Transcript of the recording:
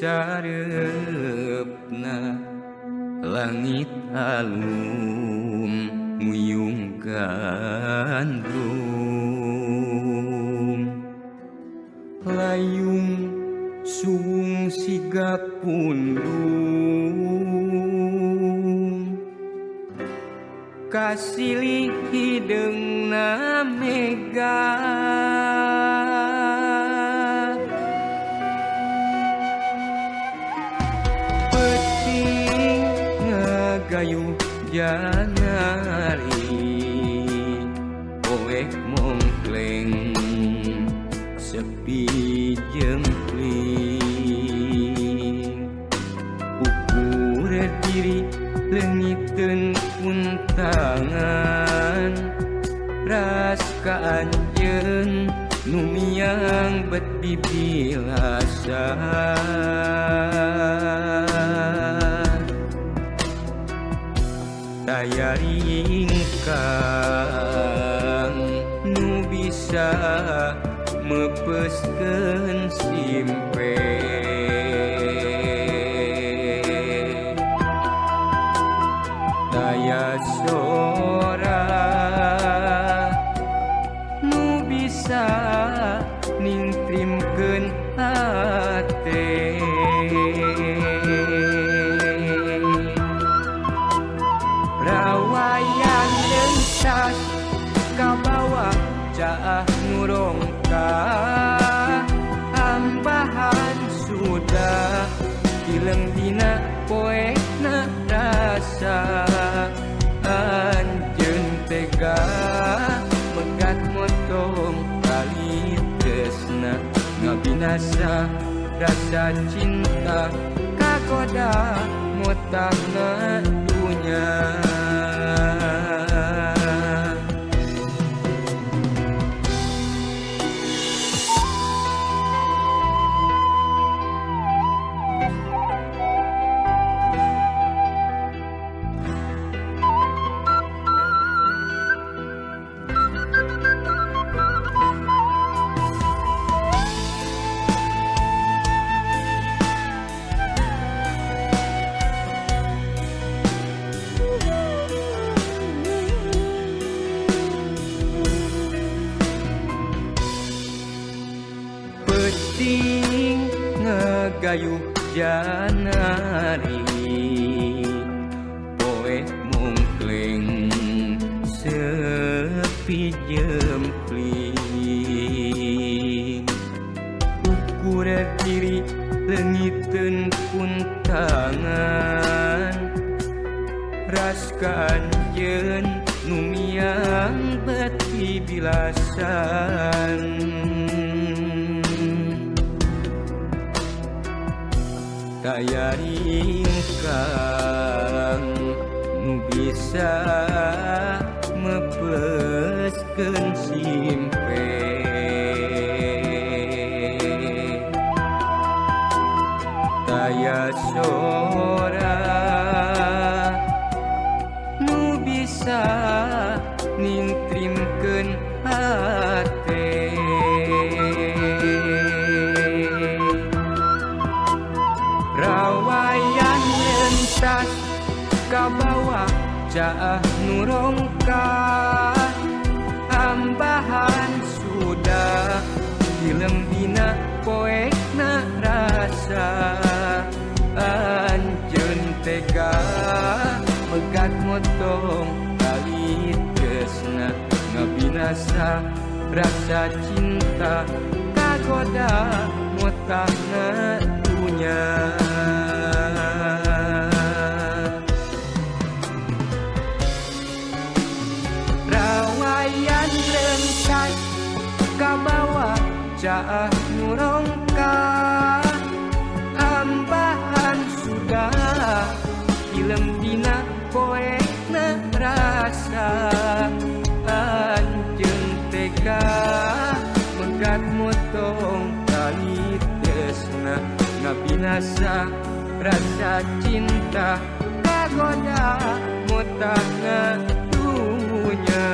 sareupna langit alum nguyung gandum layung suwung siga pundung kasilih hideungna mega peuting ngagayuh janari poek mongkleng sepi jempling ukur diri leungiteun puntangan ras ka anjeun nu miang bet bibilasan daya ringkang nu bisa mepeskeun simpe daya sora nu bisa ningtrimkeun hate rawayan lentas kabawa caah nurongka ambahan sudah dileng dina poekna rasa anjeun tega megat motong kali tresna ngabinasa rasa cinta kagoda motahna dunya. Peuting ngagayuh janari poek mungkleng sepi jempling ukur diri leungiteun puntangan ras ka anjeun nu miang bet bibilasan daya ringkang nu bisa mepeskeun simpe daya sora nu bisa ningtrimkeun hate rawayan lentas kabawa caah nurongka ambahan sudah dilem dina poekna rasa anjeun tega megat motong kali tresna ngabinasa rasa cinta kagoda motahna dunya. Rawayan rentas kabawa caah nurongka ambahan sudah dilem dina poekna rasa anjeun tega megat motong kali tresna ngabinasa rasa cinta kagoda motahna dunya.